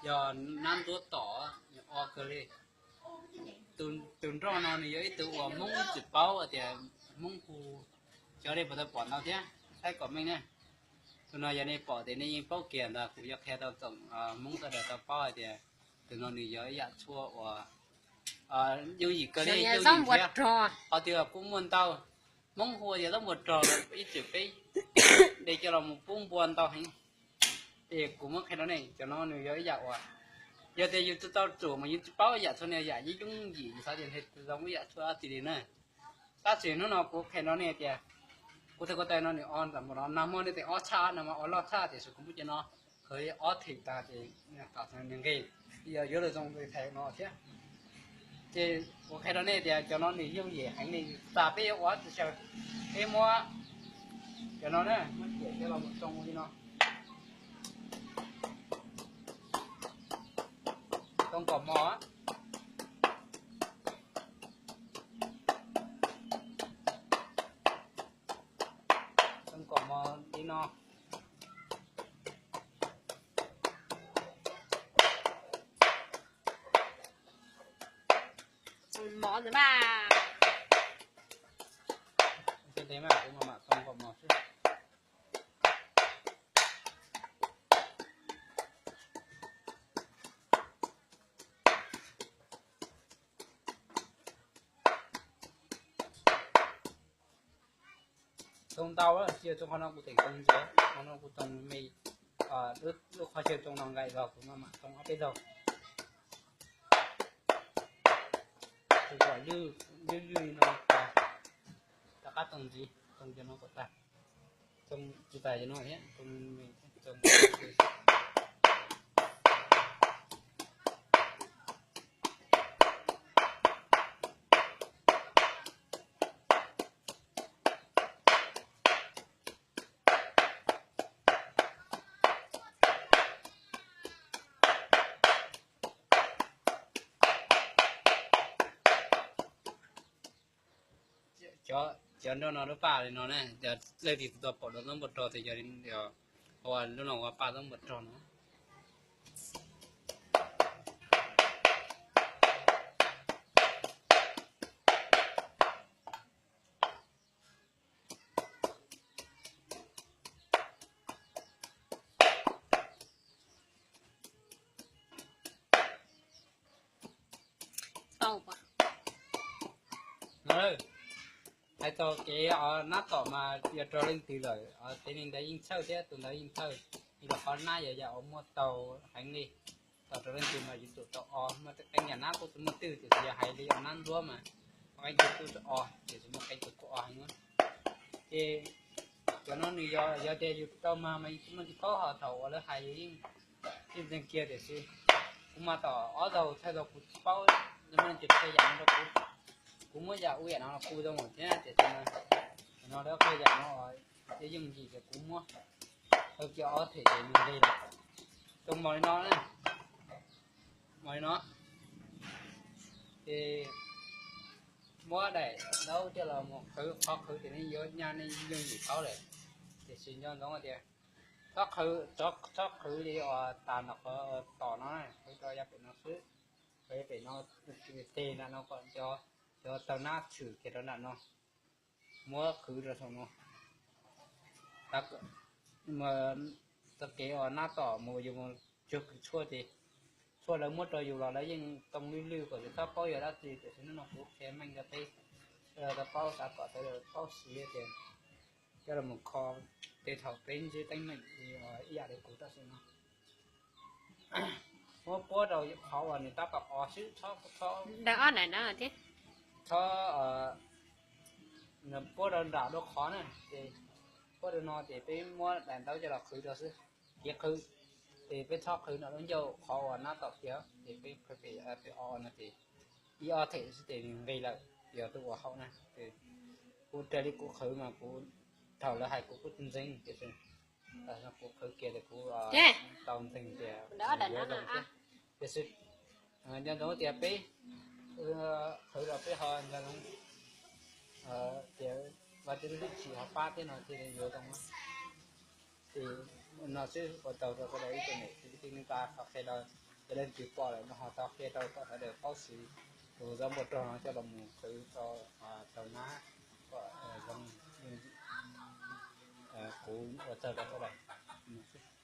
yog nab ntuab tom, o kawg li. Tus nroj no nws yog ib tug uas Hmoob tsis paub tias Hmoob hu, cov dej puas tau pom ntau thiab, saib kom meej na. Tus no yog nej pom tias nej yeej paub kiag ntag, kuv yuav qhia rau tsoom Hmoob sawv daws tau paub hais tias tus no nws yog ib yam tshuaj uas yooj yim kawg li, yooj yim thiab. Qhov twg kuj muaj ntau, Hmoob hu tias zaub npua rog, ib txwm peb de coj los mus pub npua ntau heev. Es kuv muab qhia rau nej, cov no nws yog ib yam uas, yog tias yus tsis tau tsum mas yus tsis paub ib yam tshuaj no yam yooj yim, yus xav tias nws zoo ib yam tshuaj dab tsi li na. Tab sis hnub no kuv qhia rau nej tias, kuv tau ko taw no nws o ntawm no, nag hmo nws tseem o tshaj, nag hmo o loj tshaj, tiam sis kuv muab cov no khawv ob them tas ces kom nws nqis, yog yuav lawv zoo li thaiv no thiab. Ces kuv qhia rau nej tias cov no nws yooj yim heev li, tas peb yuav ua tsis xyaw, peb muab cov no na, muab ciam coj los mus tsoo li no, tsoo kom mos, tsoo kom mos li no. Mov ntawd mas, kuv mam mam tsoo kom mos xwb. Tsoo ntau, tsis yog tsoo qhov no kuv teem tsoo ntxiv, qhov no kuv tsoo me, lub qhov chaw tsoo no nqaim zog kuv mam mam tsoo ob peb zaug. Kuv kom lwj lwj li no, rov qab tsoo ntxiv, tsoo cov no kom tag, tsoo tsis tas cov no thiab, tsoo me, tsoo Cov nroj no lub paj li no na, leej twg tau pom dua zaub npua rog ces yog, lub no ua paj zaub npua rog no. Hais txog kev nab tom mas yog raug leej twg lawm, tus ntawd yeej txhawj thiab, tus ntawd yeej txhawj, vim rau qhov nab yog yam uas muaj taug heev li. Tom raug leej twg mas yuav tsum tau o, muaj tej qee yam nab kuj tsis muaj twg, tiam sis yog hais li yog nab ntuab mas muaj qee tus kuj tsis o, tiam sis muaj qee tus kuj o heev na. Ces cov no nws yog, yog tias yus tau mag mas yus tsis muaj tsis paub, ho thaum uas lawv hais yus yeej ntseeg kiag, tiam sis kuv mas tom ob zaug thawj zaug kuv tsis paub, muaj leej twg qhia yam no rau kuv, kuv muab yam ua yam no los kuj zoo thiab, tiam sis no lawv qhia yam no yooj yim ces kuv muab khawv kiag ob them ces nws nqis lawm. Tsoo mos li no, mos li no, ces muab daim ntaub coj los mus qhwv, qhov qhwv ces nej yuav nyaj nej yooj yim paub lawm, tiam sis nco ntsoov tias txhob qhwv, txhob qhwv li uas tas nram qhov tom no, qhwv rau yav pem no xwb, qhwv pem no, teg nram no kom cov taug nab tshwm kiag rau nram no, muab qhwv rau saum no. Txoj kev uas nab tom mus yus mus cuag kws tshuaj ces tshuaj lawv muab rau yus los lawv yeej tsoo lwj lwj kom yus txhob paub yog dab tsi, tiam sis hnub no kuv qhia meej rau peb sawv daws tau paub, xav kom sawv daws paub siv tias coj los kho tej thaum peb ntsib teeb meem ib yam li kuv tam sim no. Muab puab rau qhov uas nws tab tom o xwb, txhob, txhob puab rau nram dua qhov na, ces puab rau no ces peb muab daim ntaub coj los qhwv rau xwb. Kev qhwv ces peb txhob qhwv nram lub ncauj qhov uas nab tom kiag, ces peb qhwv pem o no ces ib ob them xwb ces nws nqis lawm, yog tus uas haum na. Kuv raws li kuv qhwv mas kuv, thaum lawv hais kuv kuj tsis ntseeg, tiam sis kuv qhwv kiag ces kuv tau ntseeg tias yuav zoo thiab. Tiam sis nco ntsoov tias peb qhwv los peb ho nco ntsoov tias Vaj Tswv lub hwj chim ho pab thiab no thiaj li yuav zoo. Ces no xwb, ua tsaug rau sawv daws ib tsoom niam txiv kwv tij neej tsa, qhov qhia los Yog leej twg pom lawm no ho tau qhia rau kom sawv daws paub siv tus zaub npua rog no coj los mus qhwv rau, rau nab kom zoo li kuv ua txog rau sawv daws no xwb.